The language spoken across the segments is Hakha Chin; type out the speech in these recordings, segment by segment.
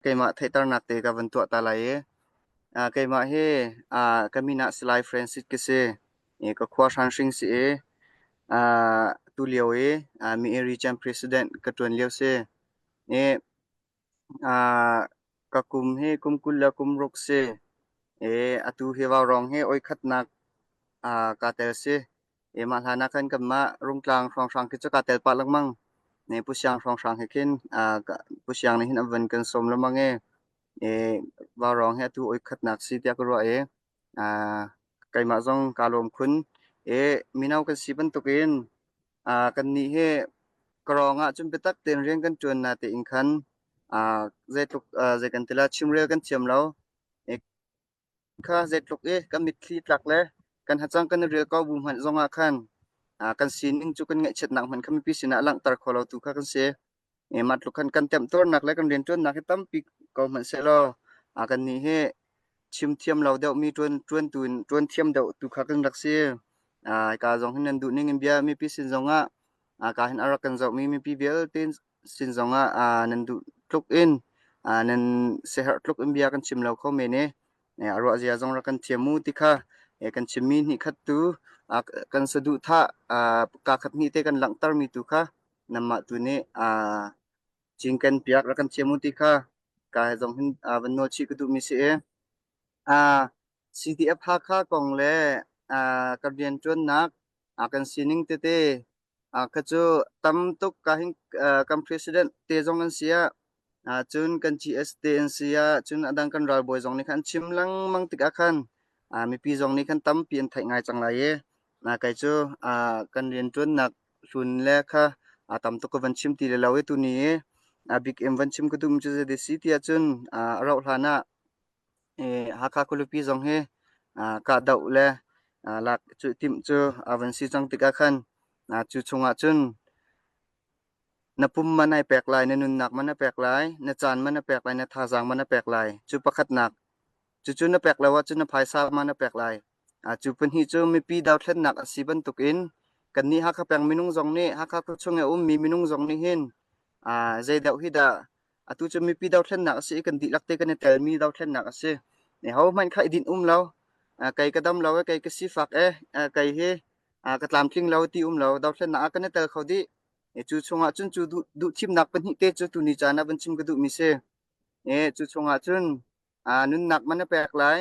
Keimah theihternak te ka van tuah ta lai i keimah hi ka min ah Salai Francis ka si. Ka khua Hranhring si i tulio i Mi Region President ka ṭuan lio si. Ka kum hi kum 26 si. Atu hi vaurawng hi oi khatnak kaa tel si. Mah hlan ah khan kanmah Rungtlang hrawnghrang khi cu kaa tel pah lengmang. Pu Siang hrawnghrang he khin Pu Siang nih hin a van kan sawm lengmang i vaurawng hi atu oi khatnak si tiah ka ruah i keimah zong kaa lawm khun. Mino kan si bantukin kannih hi Karawng ah cun biatak tein rian kan ṭuan natein khan zeitluk zei kan ti la chimrel kan thiam lo. Kha zeitluk i kan mitthli tlak le kan hacang kan i rel ko bu hmanh zongah khan kan sining cu kan ngaihchiatnak hmanh kha mipi sinah langhter kho lo tu kha kan si. Mah tluk khan kan temtuarnak le kan rianṭuannak hi tampi ko hmanh sehlaw kannih hi chim thiam lo deuhmi ṭuan ṭuantu in ṭuan thiam deuh tu kha kan rak si. Hika zong hin nan duh ning in bia mipi sin zongah ka hin a rak kan zohmi mipi vialte sin zongah nan duh tluk in nan siaherh tluk in bia kan chim lo kho men i a ruah zia zong rak kan thiam mu ti kha kan chimmi hnih khat tu kan saduhthah kaa khat hnih te kan langhtermi tu kha nanmah tu nih cinken piak rak kan thiam mu ti kha ka he zong hin van nawl chih ka duhmi si i CDF Hakha kong le kan rianṭuannak kan sining tete kha cu tam tuk ka hin kan president te zong an si ah cun kan GS te an si ah cun a dang kan ralbawi zong nih khan an chim lengmang tikah khan mipi zong nih khan tampi an theih ngai cang lai i kei cu kan rianṭuannak hlun le kha tam tuk ka van chim ti le lo i tuni i a bik in van chim ka duhmi cu zei si ti ahcun a rauh hlan ah Hakha khualipi zong hi kahdoh le lak cu timh cu a van si cang tikah khan cu chungah cun na pum man ai pek lai, na nunnak man a pek lai, na caan man a pek lai, na thazaang man a pek lai. Cu pakhatnak. Cucu na pek lo ahcun na phaisa man a pek lai. Cu pahnih cu mipi dothlennak a si bantukin kannih Hakha peng minung zong nih Hakha khuachung i a ummi minung zong nih hin zei deuh hi dah atu cu mipi dothlennak a si i kan dihlak te kan i telmi dothlennak a si. Hohmanh kha i dinh um lo. Kei ka dam lo e, kei ka sifak e, kei hi ka tlamtling lo ti um lo. Dothlennak ah kan i tel kho dih. Cu chungah cun cu duhthimnak pahnih te cu tuni caan ah van chim ka duhmi si. Cu chungah cun nunnak man na pek lai,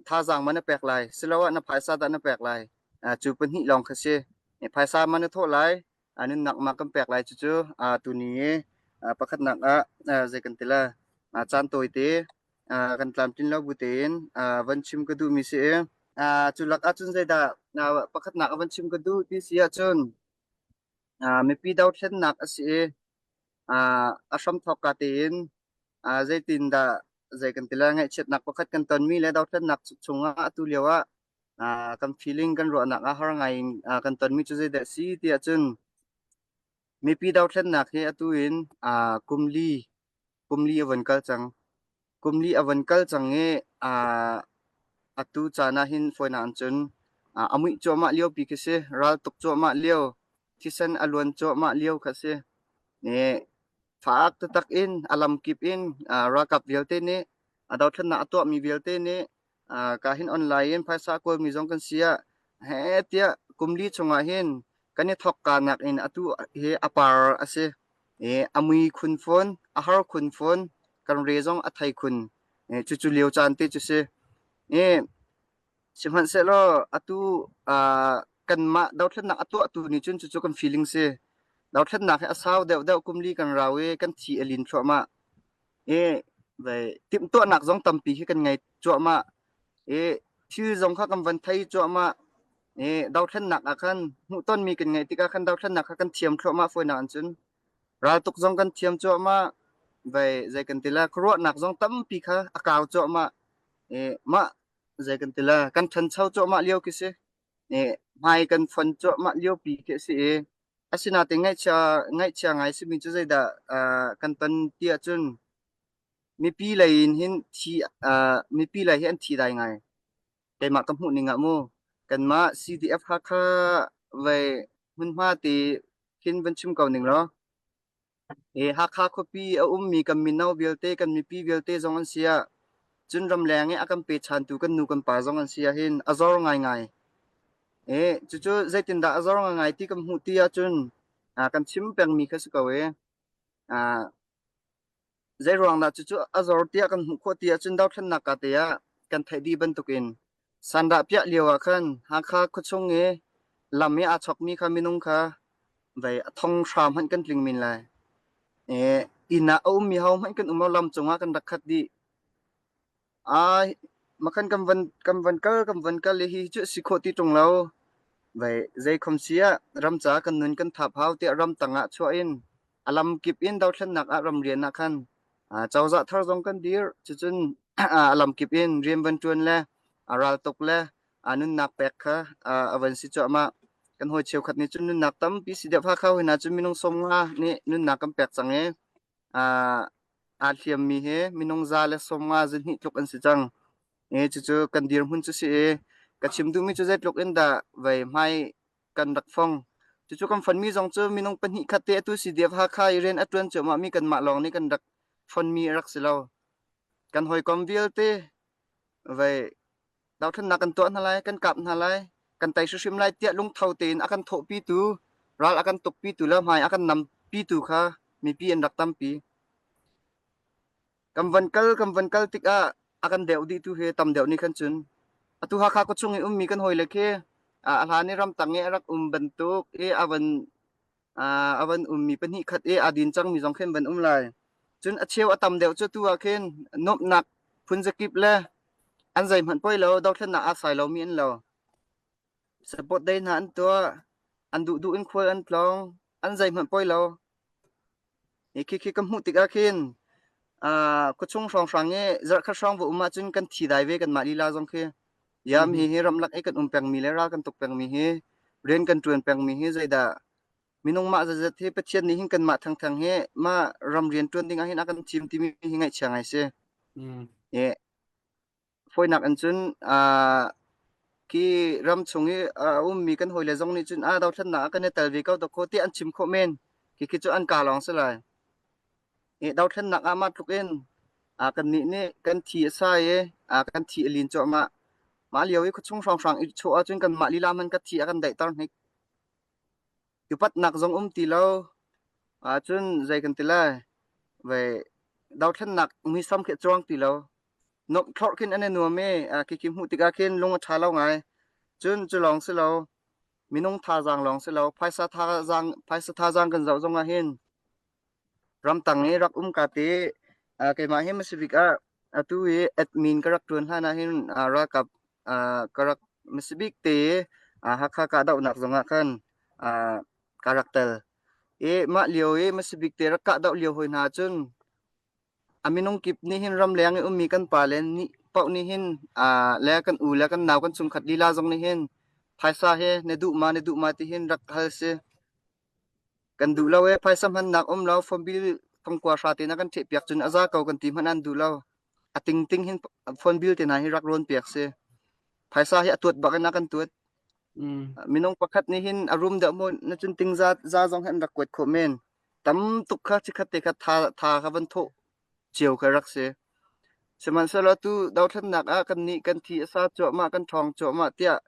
thazaang man na pek lai, siloah na phaisa dah na pek lai. Cu pahnih lawng kha si. Phaisa man na thawh lai, nunnak ma kan pek lai cucu tuni i pakhatnak ah zei kan ti la caan tawite kan tlamtlin lo bu tein van chim ka duhmi si i cu lak ahcun zeidah pakhatnak ah van chim ka duh ti si ahcun mipi dothlennak a si i a hramthawk ka tein zeitindah zei kan ti la ngaihchiatnak pakhat kan tonmi le dothlennak chungah atu lio ah kan feeling kan ruahnak ah har ngai in kan tonmi cu zeidah a si ti ahcun mipi dothlennak hi atu in kum li kum li a von kal cang. Kum li a von kal cang i atu caan ah hin fawinak in cun a muih cuahmah liopi khi si. Ral tuk cuahmah lio, thisen a luan cuahmah lio kha si. Faak taktak in a lamkip in ralkap vialte nih a dothlennak a tuahmi vialte nih ka hin online in phaisa kawlmi zong kan si ah he tiah kum li chungah hin kan i thawk ka nak in atu hi a par a si i a mui khun fawn a har khun fawn kan re zong a thei khun cucu lio caan te cu si i sihmanhsehlaw atu kanmah dothlennak a tuahtu nih cun cucu kan feeling si dothlennak hi a sau deuh deuh kum li kan rau i kan thi a lin thluahmah I timhtuahnak zong tampi khi kan ngei cuahmah. I thil zong kha kan van thei cuahmah. I dothlennak ah khan hmuhtonmi kan ngeih tikah khan dothlennak kha kan thiam thluahmah fawinak in cun raltuk zong kan thiam cuahmah. Vai zei kan ti la khuaruahnak zong tampi kha a kau cuahmah. I mah zei kan ti la kan ṭhancho cuahmah lio khi si. I hmai kan fon cuahmah liopi khi a si i Asinain ngaihchia ngaihchia ngai simi cu zeidah kan ton ti ahcun mipi lei in hin thi mipi lei hi an thi dai ngai. Keimah ka hmuh ning ah mu kanmah CDF Hakha vei hmunhma ti khin van chim ko ning law. Hakha khuapi a ummi kan mino vialte, kan mipi vialte zong an si ah, cun ramleng i a kan pechantu kan nu kan pa zong an si ahhin a zor ngaingai. Cucu zeitindah a zor ngaingai ti kan hmuh ti ahcun kan chim pengmi kha si ko i Zeiruangdah cucu a zor tiah kan hmuh khawh ti ahcun dothlennak ka te ah kan theih dih bantukin sandah piah lio ah khan Hakha khuachung i lam i aa chokmi kha minung kha vei a thong hra hmanh kan tling men lai. Inn ah a ummi ho hmanh kan um lo lam cungah kan rak khat dih. Ai, makhan kan van kal i hi cu si khawh ti ṭung lo. Vei zei khom si ah ram ca kan nun kan thap hau tiah ramtang ah chuah in a lam kip in dothlennak ah ramrian ah khan cozah thar zong kan dir. Cucun a lam kip in rian van ṭuan le a raltuk le a nunnak pek kha a van si cuahmah. Kan hawi cheukhat nih cun nunnak tampi si deuh Hakha hoi hna cu minung 50 nih nunnak kan pek cang i aa hliammi hi minung 150 zihnih tluk an si cang. Cucu kan dirhmun cu si i ka chim duhmi cu zeitluk in dah vei hmai kan rak fong. Cucu kan fonmi zong cu minung pahnih khat te atu CDF Hakha i rian a ṭuan cuahmahmi kanmah lawng nih kan rak fonmi a rak si lo. Kan hawikom vialte vei dothlennak kan tuah hna lai, kan kap hna lai, kan tei hrimhrim lai tiah lungtho tein a kan thawhpitu, ral a kan tukpitu le hmai a kan nampitu kha mipi an rak tampi. Kan van kal tikah a kan deuh dihtu hi tam deuh nih khan cun atu Hakha khuachung i ummi kan hawile khi a hlan i ramtang i a rak um bantuk i a van ummi pahnih khat i aa din cangmi zong khin van um lai. Cun a cheu a tam deuh cu tu ah khin nuamhnak phunzakip le an zeihmanh poi lo dothlennak aa sai lomi an lo. Support day hna an tuah, an duhduh in khual an tlawng, an zeihmanh poi lo. Hi khi khi ka hmuh tikah khin khuachung hrawnghrang i zarhkhat hrawng va um ahcun kan thi dai ve kanmah lila zong khi. Yam hi hi ramlak i kan um pengmi le ral kan tuk pengmi hi rian kan ṭuan pengmi hi zeidah minung mah zazat hi Pathian nih hin kanmah thangthang hi mah ram rian ṭuan ding ah hin a kan thim timi hi ngaihchia ngai si. Fawinak in cun khi ram chung i a ummi kan hawile zong nih cun dothlennak ah kan i tel ve ko dawkaw tiah an chim khawh men. Khi cu an kaa lawng si lai. Dothlennak ah mah tluk in kannih nih kan thi a sai i kan thi a lin cuahmah. Mah lio i khuachung hrawnghrang i chuah ahcun kanmah lila hmanh ka thi a kan daihter hnik. Upatnak zong um ti lo. Cun zei kan ti lai? Vei dothlennak muisam khi a cuang ti lo. Nuamh thlorh khin an i nuam i khikhi hmuh tikah khin lung a ṭha lo ngai. Cun cu lawng si lo, minung thazaang lawng si lo, phaisa thazaang kan zoh zongah hin ramtang i rak um ka te keimah hi Masibik ah atu i admin ka rak ṭuan hlan ah hin ralkap ka rak Masibik te Hakha kahdohnak zongah khan ka rak tel. I mah lio i Masibik te rak kahdoh lio hoi hna cun A minung kip nih hin ramleng i ummi kan pale nih paoh nih hin le kan u le kan nau kan chungkhat lila zong nih hin phaisa hi na duh ma na duh ma ti hin rak hal si. Kan duh lo e phaisa hmannak um lo phone bill thongkua hra te na kan ṭheh piak cun a za ko kan ti hmanh an duh lo. A tingting hin phone bill te hna hi rak rawn piak si. Phaisa hi a tuat bak in a kan tuat. Minung pakhat nih hin a rum deuh maw na cun ting za za zong hi an rak kuat khawh men. Tam tuk kha chikkhat te kha tha tha kha van thawh cio kha rak si. Sihmanhsehlaw tu dothlennak ah kannih kan thi a sa cuahmah kan ṭhawng cuahmah tiah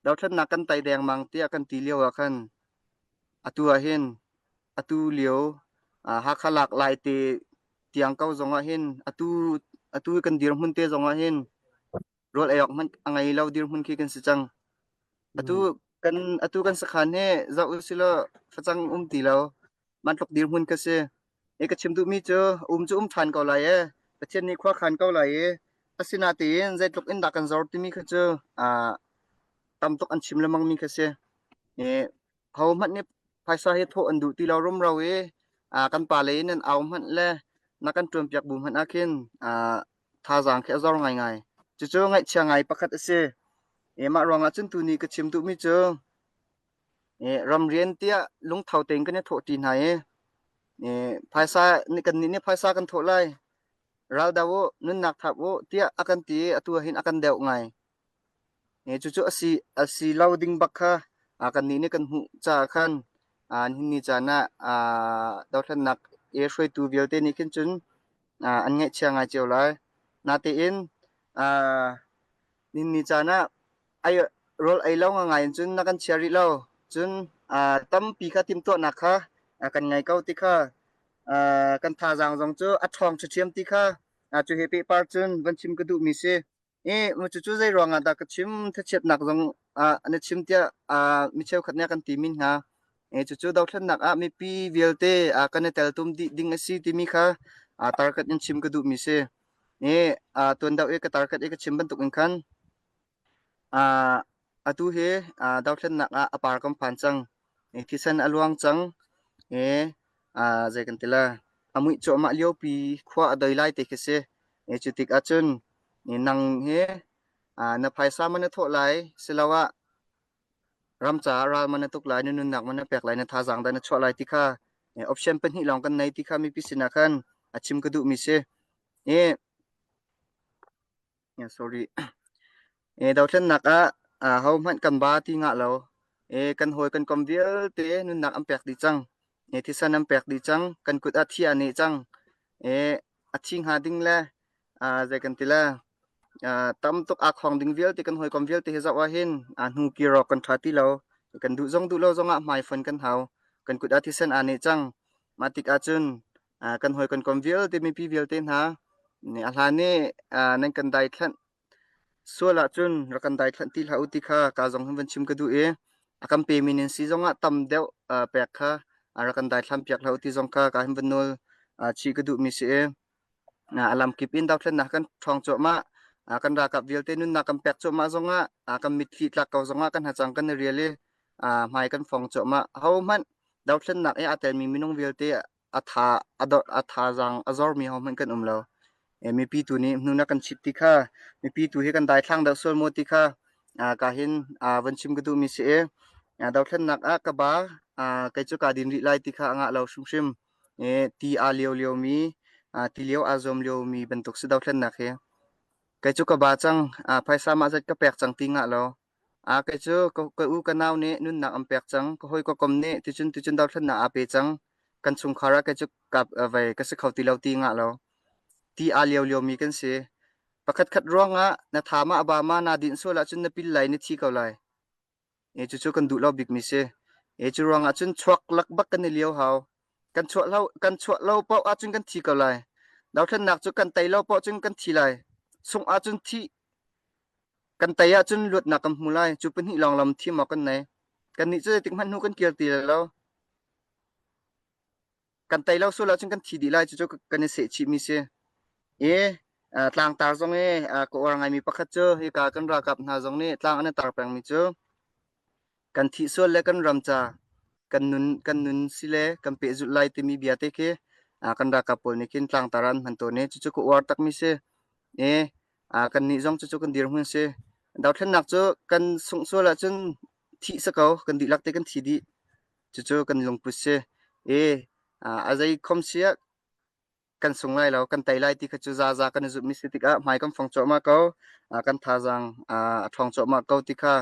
dothlennak kan tei dengmang tiah kan ti lio ah khan atu ah hin atu lio Hakha lak lai te tiang ko zong ah hin atu atu kan dirhmun te zong ah hin rawl ei awk hmanh a ngei lo dirhmun khi kan si cang. Atu kan atu kan sakhan hi zoh usilaw facang um ti lo mantluk dirhmun ka si. I ka chim duhmi cu um cu um ṭhan ko lai e. Pathian nih khua khan ko lai i asinain zeitluk in dah kan zor timi kha cu tam tuk an chim lengmang mi kha si. I hohmanh nih phaisa hi thawh an duh ti lo rumro i kan pale in an au hmanh le na kan ṭuanpiak bu hmanh ah khin thazaang khi a zor ngaingai. Cucu ngaihchia ngai pakhat a si. Mah ruangah cun tuni ka chim duhmi cu ramrian tiah lungtho tein kan i thawh ṭi hna i phaisa kannih nih phaisa kan thawh lai. Ral do u, nunnak thap u tiah a kan ti i atu ah hin a kan deuh ngai. Cucu a si lo ding bak kha kannih nih kan hmuh caah khan nihin ni caan ah dothlennak. I hruaitu vialte nih khin cun an ngaihchia ngai cio lai. Natein ninni caan ah ei rawl ei lo ngai in cun na kan chia rih lo. Cun tampi kha timhtuahnak kha kan ngei ko ti kha kan thazaang zong cu a ṭhawng ṭhiamṭhiam ti kha cu he pehpar cun van chim ka duhmi si. I cucu zei ruangah dah ka chim thachiatnak zong na chim tiah mi cheukhat nih a kan ti min hnga. Cucu dothlennak ah mipi vialte kan i teltum dih ding a si timi kha tarkat in chim ka duhmi si. I tuan deuh i ka tarkat i ka chim bantuk in khan atu hi dothlennak ah a par kan phan cang. Thisen a luang cang. I zei kan ti la a muih cuahmah liopi khua a doi lai te khi si. Cu tik ahcun nang hi na phaisa man na thawh lai siloah ram caah ral man na tuk lai, na nunnak man na pek lai, na thazaang dah na chuah lai ti kha option pahnih lawng kan nei ti kha mipi sinah khan a chim ka duhmi si. I sorry. Dothlennak ah hohmanh kan ba ti ngah lo. Kan hawi kan kom vialte nunnak an pek dih cang. Thisen an pek dih cang. Kan kut ah thi a neh cang. A thi hnga ding le zei kan ti le tam tuk aa khong ding vialte kan hawikom vialte hi zoh ahhin hnu kir awk kan ṭha ti lo. Kan duh zong duh lo zongah hmaifon kan hau. Kan kut ah thisen aa neh cang. Mah tik ahcun kan hawi kan kom vialte mipi vialte hna a hlan i nan kan daithlanh sual ahcun rak kan daithlanh ti hlah u ti kha ka zong hin van chim ka duh i a kan pemi nan si zongah tam deuh pek kha rak kan daithlam piak hlah u ti zong kha ka hin van nawl chih ka duhmi si i a lamkip in dothlennak kan ṭhawng cuahmah. Kan ralkap vialte nunnak kan pek cuahmah zongah kan mitthli tlak ko zongah kan hacang kan i rial i hmai kan fong cuahmah. Hohmanh dothlennak i aa telmi minung vialte a tha a thazaang a zormi hohmanh kan um lo. Mipi tu nih hnu na kan chit ti kha mipi tu hi kan daithlang deuh sual maw ti kha ka hin van chim ka duhmi si i dothlennak ah ka ba kei cu kaa din rih lai ti kha a ngah lo hrimhrim. Ti aa lio liomi, ti lio aa zuam liomi bantuk si dothlennak hi. Kei cu ka ba cang, phaisa mah zat ka pek cang ti ngah lo. Kei cu ka u ka nau nih nunnak an pek cang, ka hawi ka kom nih ticun ticun dothlennak aa pe cang. Kan chungkhar ah kei cu ka vei ka si kho ti lo ti ngah lo. Ti aa lio liomi kan si. Pakhatkhat ruangah na tha ma a ba ma naa dinh sual ahcun na pil lai na thi ko lai. Cucu kan duh lo bikmi si. Cu ruangah cun chuak lak bak kan i lio hau. Kan chuah lo, kan chuah lo paoh ahcun kan thi ko lai. Dothlennak cu kan tei lo paoh cun kan thi lai. Sungh ahcun thih kan tei ahcun luatnak kan hmu lai. Cu pahnih lawng lam thim awk kan nei. Kannih cu zeitik hmanh hnu kan kir ti lai lo. Kan tei lo sual ahcun kan thi dih lai. Cucu kan i seh chihmi si. I tlangtar zong i ka uar ngaimi pakhat cu hika kan ralkap hna zong nih tlang an i tar pengmi cu kan thih sual le kan ram ca kan nun kan nun si le kan pehzulh lai timi bia te khi kan ralkap pawl nih khin tlangtar an hman tawn i cucu ka uar takmi si. I kannih zong cucu kan dirhmun si. Dothlennak cu kan sungh sual ahcun thih si ko, kan dihlak te kan thi dih. Cucu kan lungput si. I a zei khom si ah kan sung lai lo, kan tei lai ti kha cu zaza kan i zumhmi si tikah hmai kan fong cuahmah ko, kan thazaang a ṭhawng cuahmah ko ti kha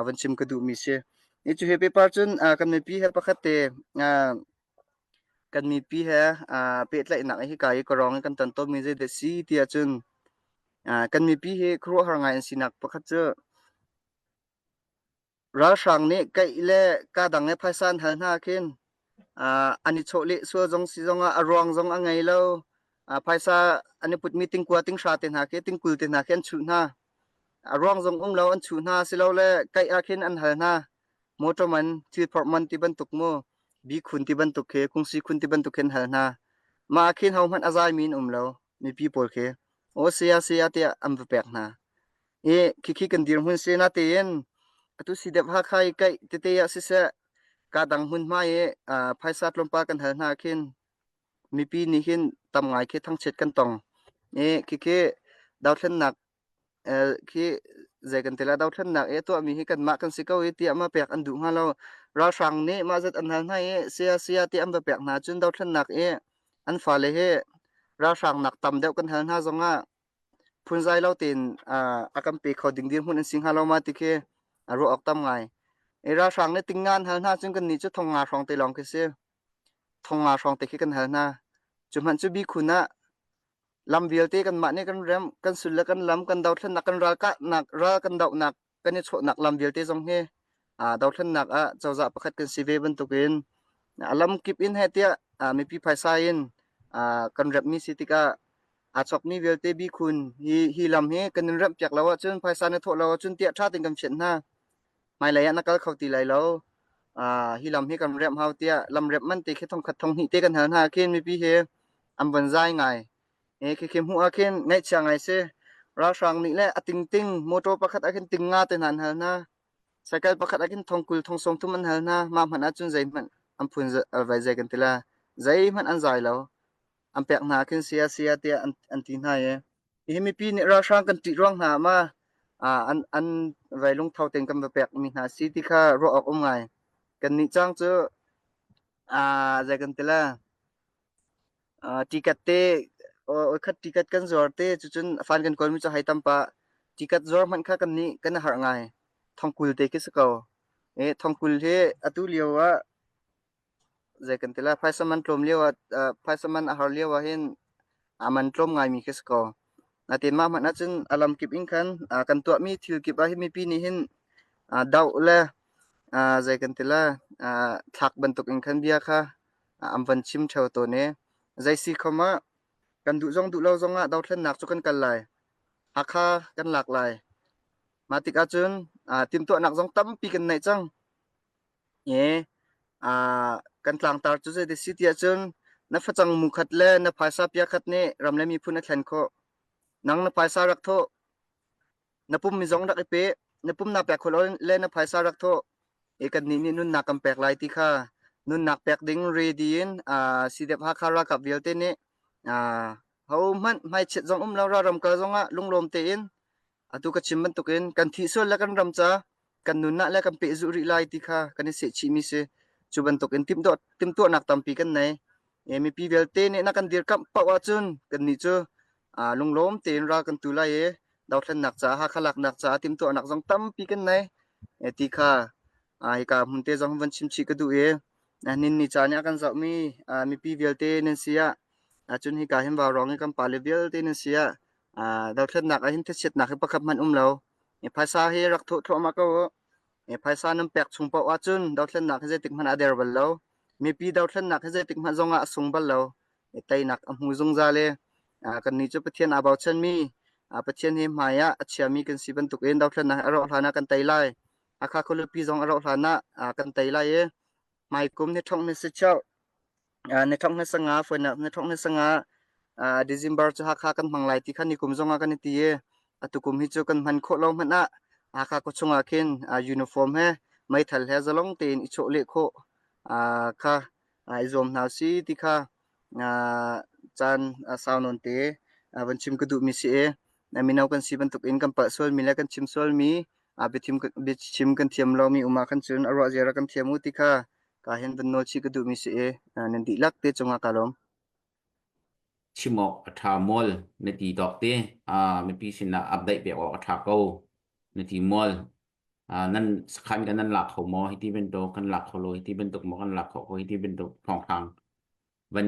van chim ka duhmi si. Ni cu hi paper cun kan mipi he pakhat te kan mipi he pehtlaihnak hi hika i ka rawng i kan ton tawnmi zeidah si ti ahcun kan mipi hi khuaruahhar ngai an sinak pakhat cu Ralhrang nih kaih le kadang he phaisa an hal hna khin an i chawhleh sual zong si zongah a ruang zong a ngei lo. Phaisa an i putmi tingkua tinghra te hna khi tingkul te hna khi an chuh hna. A ruang zong um lo an chuh hna silole kaih ah khin an hal hna. Motor man, thil phorh man ti bantuk mu, bikhun ti bantuk khi, kungsi khun ti bantuk khi an hal hna. Mah ah khin hohmanh a zaimi an um lo, mipi pawl khi. Aw saya saya tiah an va pek hna. I khikhi kan dirhmun si natein atu si deuh Hakha i kaih tete ah siseh ka dang hmunhma i phaisa tlawmpal kan hal hna khin mipi nih hin tam ngai khi thangchiat kan tong. I khikhi dothlennak khi zei kan ti la dothlennak i a tuahmi hi kanmah kan si ko i tiah ma pek an duh hnga lo. Ralhrang nih mah zat an hal hna i sia sia ti an va pek hna cun dothlennak i an fale hi ralhrang nak tam deuh kan hal hna zongah phunzai lo tein a kan pe kho ding dirhmun an si hnga lo ma ti khi a ruah awk tam ngai. I ralhrang nih tingnga an hal hna cun kannih cu thongnga hrawng te lawng khi si. Thongnga hrawng te khi kan hal hna. Cu hmanh cu bikhun ah lam vialte kanmah nih kan remh, kan sul le kan lam, kan dothlennak, kan ralkahnak, ral kan dohnak, kan i chawhnak lam vialte zong hi dothlennak ah cozah pakhat kan si ve bantukin a lam kip in he tiah mipi phaisa in kan remhmi si tikah aa chawkmi vialte bikhun hi hi lam hi kan in remh piak lo ahcun phaisa na thawh lo ahcun tiah ṭha tein kan fianh hna. Hmailei ah na kal kho ti lai lo. Hi lam hi kan remh hau tiah lam remh man te khi thongkhat thonghnih te kan hal hna khin mipi hi an von zai ngai. Khi khi hmuh ah khin ngaihchia ngai si. Ralhrang nih le a tingting motor pakhat ah khin ting nga te hna an hal hna. Cycle pakhat ah khin thongkul thong 30 an hal hna. Mah hmanh ahcun zeihmanh an phun vai zei kan ti la. Zeihmanh an zai lo. An pek hna khin sia sia tiah an ti hna i hi mipi nih ralhrang kan ṭih ruang hna ma an an vai lungtho tein kan va pek mi hna si ti kha ruah awk um ngai. Kan nih cang cu zei kan ti la Tikat te khat tikat kan zuar te cucun fan kan kawlmi cu hei tam pah. Tikat zuar hmanh kha kan nih kan i harh ngai. Thongkul te khi si ko. Thongkul hi atu lio ah zei kan ti lai phaisa man tlawm lio ah phaisa man a har lio ah hin a man tlawm ngaimi khi si ko. Natin mah hmanh ahcun a lam kip in khan kan tuahmi thil kip ah hin mipi nih hin doh le zei kan ti lai thlak bantuk in khan bia kha an van chim ṭheo tawn i zei si khom ah kan duh zong duh lo zong ah dothlennak cu kan kal lai. Hakha kan lak lai. Mah tikah cun timhtuahnak zong tampi kan neih cang. I kan tlangtar cu zei si ti ahcun na facang mu khat le na phaisa pia khat nih ram le miphun a thlen khawh. Nang na phaisa rak thawh, na pum mi zong rak i pe, na pum naa pek khawh lo le na phaisa rak thawh. I kannih nih nunnak kan pek lai ti kha nunnak pek ding ready in CDF Hakha ralkap vialte nih hohmanh hmaichiat zong um lo ralram kal zongah lunglawm tein atu ka chim bantukin kan thih sual le kan ram ca kan nunnak le kan pehzulh rih lai ti kha kan i sehchihmi si. Cu bantukin timhtuahnak tampi kan nei. Mipi vialte nih na kan dirkamh paoh ahcun kannih cu lunglawm tein ral kan tu lai i dothlennak caah Hakha laknak caah timhtuahnak zong tampi kan nei ti kha hika hmun te zong van chim chih ka duh i nin ni caan nih a kan zohmi mipi vialte nan si ah cun hika hin vaurawng i kan pale vialte nan si ah dothlennak ah hin thachiatnak hi pakhat hmanh um lo. Phaisa hi rak thawh thluahmah ko u. Phaisa nan pek chung paoh ahcun dothlennak hi zeitik hmanh ah a der bal lo. Mipi dothlennak hi zeitik hmanh zongah a sung bal lo. Teinak a hmu zungzal i kannih cu Pathian aa bochanmi, Pathian hi hmai ah a chiami kan si bantukin dothlennak hi a rawh hlan ah kan tei lai. Hakha khualipi zong a rawh hlan ah kan tei lai i hmaikum ni thong ni sicheu ni thong ni sanga foinak ni thong ni sanga December cu Hakha kan hmang lai ti kha ni kum zong ah kan i ti i atu kum hi cu kan hman khawh lo hmanh ah Hakha khua chung ah khin uniform he meithal he zalong tein i chawh leh khawh kha i zuam hna si ti kha caan sau nawn te van chim ka duhmi si i mino kan si bantuk in kan palh sualmi le kan chim sualmi biachim biachim kan thiam lomi um ah khan cun a ruah zia kan thiam u ti kha ka hin van nawl chih ka duhmi si i nan dihlak te cungah ka lawm. Chim awk a ṭha mual na ti tawk te mipi sinah update pek awk a ṭha ko na ti mual nan sakhan kan nan lak kho maw hiti bantuk kan lak kho lo hiti bantuk maw kan lak kho ko hiti bantuk thawngthang van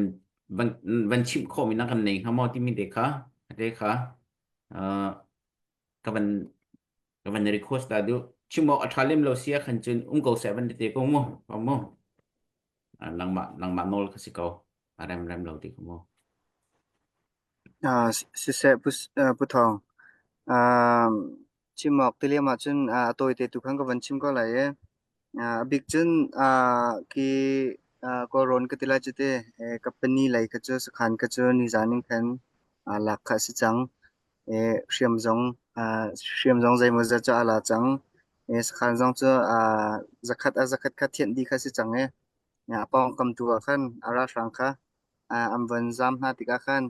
van van chimh khawh mi na kan nei hnga maw timi te kha te kha ka van ka van request ta du chim awk a ṭha lem lo sia khan cun um ko seh van te ko mu ko mu nangmah nangmah nawl kha si ko a rem rem lo ti ko mu. Siseh Pu Thawng chim awk ti liam ahcun a tawite tu khan ka van chim ko lai i a bik cun khi Kawlrawn ka ti lai cu te company lei kha cu sakhan kha cu nizan in khan lak kha a si cang. Hriam zong hriam zong zeimawzat cu a la cang. Sakhan zong cu zakhat a zakhat kha thianh dih kha si cang i a pawngkam tu ah khan a ralhrang kha an von zaam hna tikah khan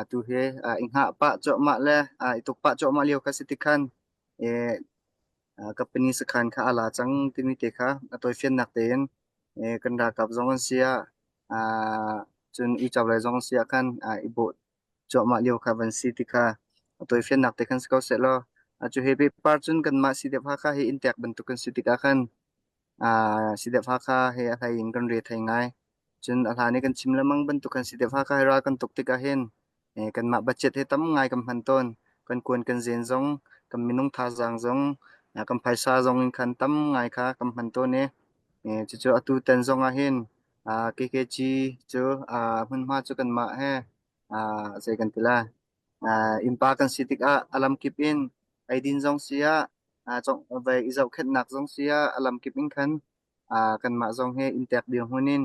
tu hi i hngah pah cuahmah le i tuk pah cuahmah lio kha si tik khan company sakhan kha a la cang timi te kha a tawifiannak tein kan ralkap zong an si ah cun uico lei zong an si ah khan i bawh cuahmah lio kha van si ti kha a tawifiannak te khan si ko sehlaw cu he pehpar cun kanmah CDF Hakha hi inntek bantuk kan si tikah khan CDF Hakha he a hlei in kan re thei ngai. Cun a hlan i kan chim lengmang bantuk kan si deuh Hakha hi ral kan tuk tikah hin kanmah budget hi tam ngai kan hman tawn. Kan kuan kan zen zong, kan minung thazaang zong, kan phaisa zong in khan tam ngai kha kan hman tawn i cucu atu tan zong ah hin KKG cu hmunhma cu kanmah he zei kan ti lai innpa kan si tikah a lamkip in eidin zong si ah vai i zohkhenhnak zong si ah a lamkip in khan kanmah zong hi inntek dirhmun in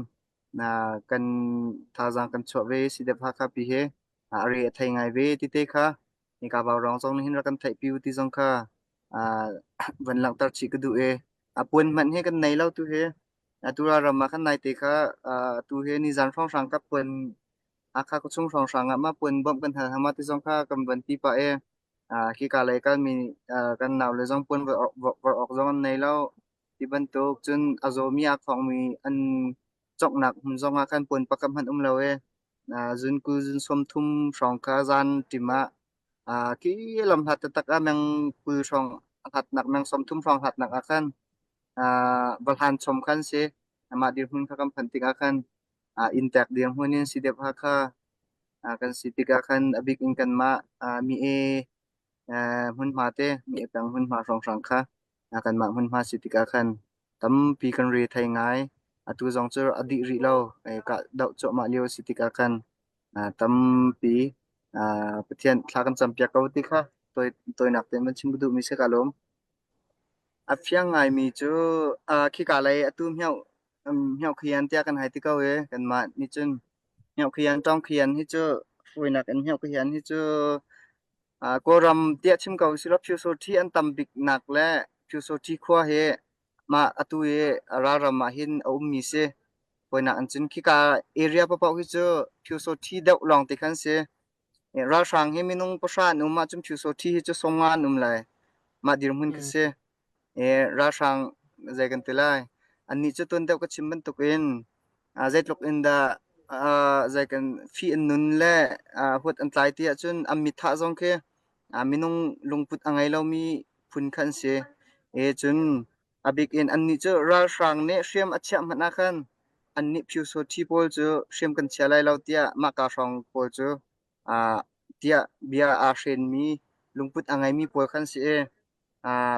kan thazaang kan chuah ve CDF Hakha pi hi a re a thei ngai ve ti te kha hika vaurawng zong nih hin rak kan theihpi u ti zong kha van langhter chih ka duh i a puan hmanh hi kan nei lo tu hi atu ram ah khan nai te kha tu hi nizan hrawnghrang ka puan Hakha khuachung hrawnghrang ah mah puan bawmh kan hal hama ti zong kha kan van ti pah i khika lei kalmi kan nau le zong puan vor awk zong an nei lo ti bantuk cun a zawmi aa khawngmi an conghnak hmun zong ah khan puan pakhat hmanh um lo i zun 20 zun 30 hrawng kha zan ṭim ah khi lam hlat taktak ah meng 20 hrawng hlatnak meng 30 hrawng hlatnak ah khan va hlan chom khan si amah dirhmun kha kan phanh tikah khan inntek dirhmun in CDF Hakha kan si tikah khan a bik in kanmah mi e hmunhma te mi e peng hmunhma hrawnghrang kha kanmah hmunhma si tikah khan tampi kan re thei ngai. Atu zong cu a dih rih lo. Kah doh cuahmah lio si tikah khan tampi Pathian thla kan campiak ko ti kha tawinak tein van chim ka duhmi si ka lawm. A fiang ngaimi cu khika lei atu hmioh khian tiah kan hai ti ko i kanmah nih cun hmioh khian tawng khian hi cu fawinak in hmioh khian hi cu Kawlram tiah chim ko usih law Pyusawṭhi an tam biknak le Pyusawṭhi khua hi mah atu i ralram ah hin a ummi si. Fawinak in cun khika area paohpaoh hi cu Pyusawṭhi deuh lawng te khan si. Ralhrang hi minung pahra an um ahcun Pyusawṭhi hi cu 50 an um lai. Mah dirhmun khi si. Ralhrang zei kan ti lai. Annih cu tuan deuh ka chim bantukin zeitluk in dah zei kan fih an nun le huat an tlai ti ahcun an mithah zong khi minung lungput a ngei lomi phun kha an si. Cun a bik in annih cu ralhrang nih hriam a chiah hmanh ah khan annih Pyusawṭhi pawl cu hriam kan chia lai lo tiah mahka hrawng pawl cu tiah bia aa hrenmi lungput a ngeimi pawl kha an si i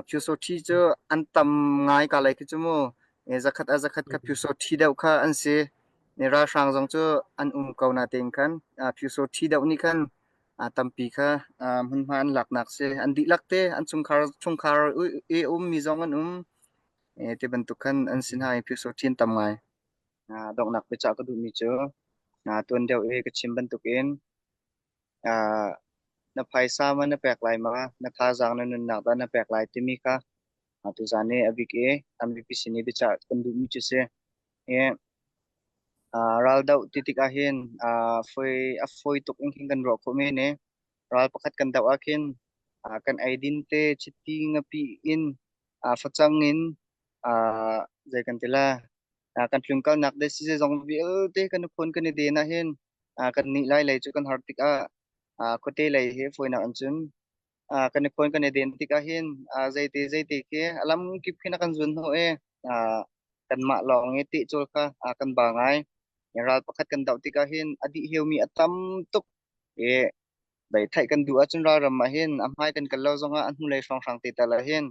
Pyusawṭhi cu an tam ngai ka lei khi cu mu. Zakhat ah zakhat kha Pyusawṭhi deuh kha an si. Ralhrang zong cu an um ko natein khan Pyusawṭhi deuh nih khan tampi kha hmunhma an laknak si. An dihlak te an chungkhar chungkhar i ummi zong an um. Ti bantuk khan an si hna i Pyusawṭhi an tam ngai. Donghnak biacah ka duhmi cu tuan deuh i ka chim bantukin na phaisa ma na pek lai ma, na thazaang na nunnak dah na pek lai timi kha tuzaan i a bik i kan mipi sin i biacah kan duhmi cu si. I raldoh ti tikah hin a fawi tuk in khin kan ruah khawh men i ral pakhat kan doh ah khin kan eidin te chiti ngapi in facang in zei kan ti la kan tlunkalnak le zeizong vialte kan i phun kan i den ahhin kan nih lai lei cu kan har tikah khuate lei he fawinak in cun kan i phun kan i den tikah hin zeite zeite khi a lam kip khin a kan zun hnawh i kanmah lawng i tehcawl kha kan ba ngai. Ral pakhat kan doh tikah hin a dih heumi a tam tuk i bei theih kan duh ahcun ralram ah hin a hmai kan kal lo zongah a hnulei hrawnghrang te tal ah hin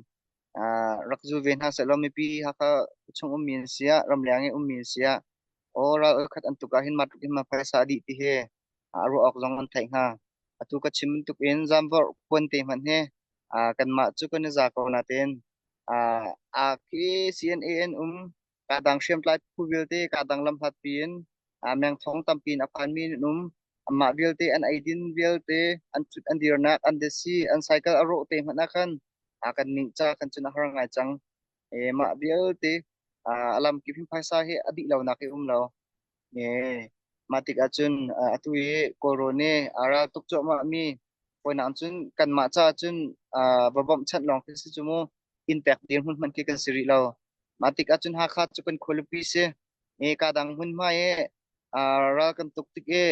rak zul ve hna sehlaw mipi Hakha chung ummi an si ah ramleng i ummi an si ah aw ral khat an tuk ah hin mah tluk in ma phaisa a dih ti hi a ruah awk zong an theih hnga. Atu ka chim bantuk in zamvorh puan te hmanh hi kanmah cu kan i za ko natein a khi CNA an um kadang hriamtlai phu vialte kadang lamhlat piin mengthong tampi in a phanmi an um. Amah vialte an eidin vialte an cut an dirnak an desi an cycle a rawh te hmanh ah khan kan nih ca kan cun a har ngai cang. Mah vialte a lam kip hin phaisa hi a dih lonak hi um lo. Mah tikah cun atu i Kawlrawn i a ral tuk cuahmah mi hawinak cun kanmah caah cun va bawmhchanh lawng khi si cu mu inn pek dirhmun hmanh khi kan si rih lo. Mah tikah cun Hakha cu kan khualipi si. Ka dang hmunhma i ral kan tuk tik i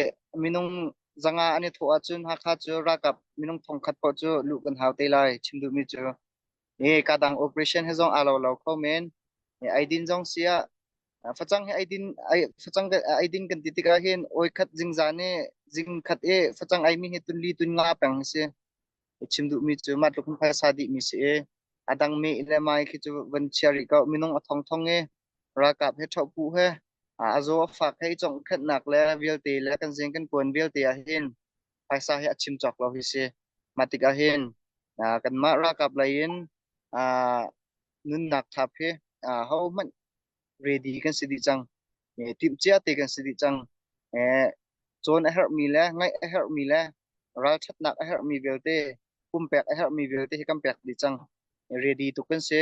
minung 500 an i thawh ahcun Hakha cu ralkap minung 1000 paoh cu luh kan hau te lai chim duhmi cu. Ka dang operation he zong aa lo lo kho men. Eidin zong si ah. Facang hi eidin ei facang eidin kan ti tikah hin oi khat zingzan i zing khat i facang eimi hi tunli tunga peng a si. Chim duhmi cu mah tluk in phaisa dihmi si i a dang mi le mai khi cu van chia rih ko. Minung a thongthong i ralkap he ṭhohpuh he a zaw a fak he i cawngkhenhnak le vialte le kan zing kan kuan vialte ah hin phaisa hi a chim cawk lo hi si. Mah tikah hin kanmah ralkap lei in nunnak thap hi hohmanh ready kan si dih cang. Timhcia te kan si dih cang. Cawn a herhmi le ngaih a herhmi le ralṭhatnak a herhmi vialte, pumpek a herhmi vialte hi kan pek dih cang. Ready tuk kan si.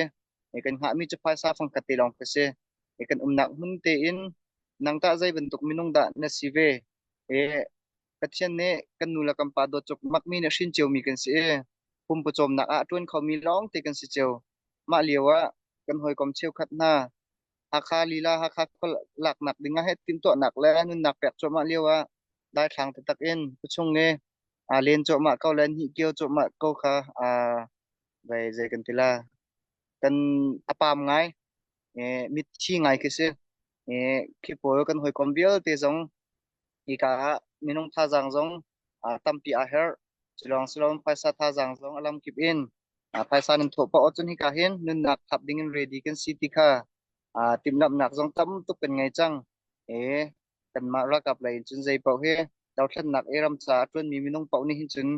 Kan hngahmi cu phaisa fangkhat te lawng ka si. Kan umnak hmun tein nang tah zei bantuk minung dah na si ve? Pathian nih kan nu le kan pa dawt cukmak mi nih hrin ciomi kan si i pumpawcawmnak ah a ṭuan khomi lawngte kan si cio. Mah lio ah kan hawikom cheukhat hna Hakha lila Hakha khua laknak ding ah heh timhtuahnak le nunnak pek cuahmah lio ah daithlang taktak in khuachung i aa len cuahmah ko le hnih kio cuahmah ko kha aa vai zei kan ti la kan a pam ngai mitthi ngai khi si. Khi pawl kan hawikom vialte zong Hika ah minung thazaang zong tampi aa herh. Culawng siloin phaisa thazaang zong a lamkip in phaisa nan thawh paoh ahcun hika hin nunnak thap ding in ready kan si ti kha timhlamhnak zong tam tuk kan ngei cang. Kanmah ralkap lei in cun zei paoh hi dothlennak i ram ca a ṭuanmi minung paoh nih hin cun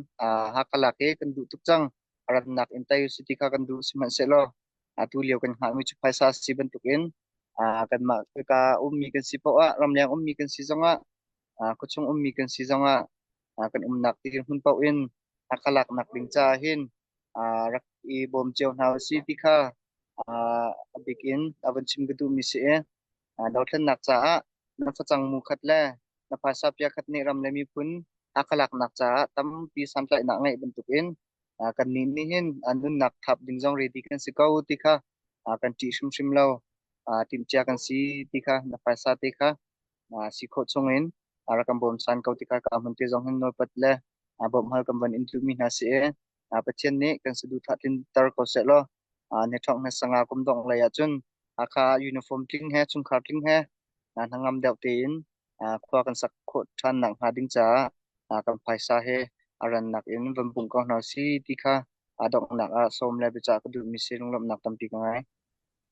Hakha lak hi kan duh tuk cang. A rannak in tei usih ti kha kan duh. Sihmanhsehlaw atu lio kan hngahmi cu phaisa si bantukin kanmah khika ummi kan si paoh ah ramleng ummi kan si zongah khuachung ummi kan si zongah kan umnak dirhmun paoh in Hakha laknak ding caah hin rak i bawm cio hna usih ti kha a bik in a van chim ka duhmi si i dothlennak caah na facang mu khat le na phaisa pia khat nih ram le miphun Hakha laknak caah tampi santlaihnak ngeih bantukin kannih nih hin nunnak thap ding zong ready kan si ko ti kha kan ṭih hrimhrim lo. Timhcia kan si ti kha na phaisa te kha si khawh chungin rak kan bawmchan ko ti kha ka hmun te zong hin nawlpat le bawmhhal kan van in duhmi hna si i Pathian nih kan saduhthah tlinter ko seh law ni ṭhawng hna sanga kum dongh lei ahcun Hakha uniform tling he chungkhar tling he hnangam deuh tein khua kan sak khawh ṭhan nakhnga ding caah kan phaisa he a rannak in van bungh ko hna si ti kha a donghnak ah sawm le biacah ka duhmi si lunglawmhnak tampi ka ngei.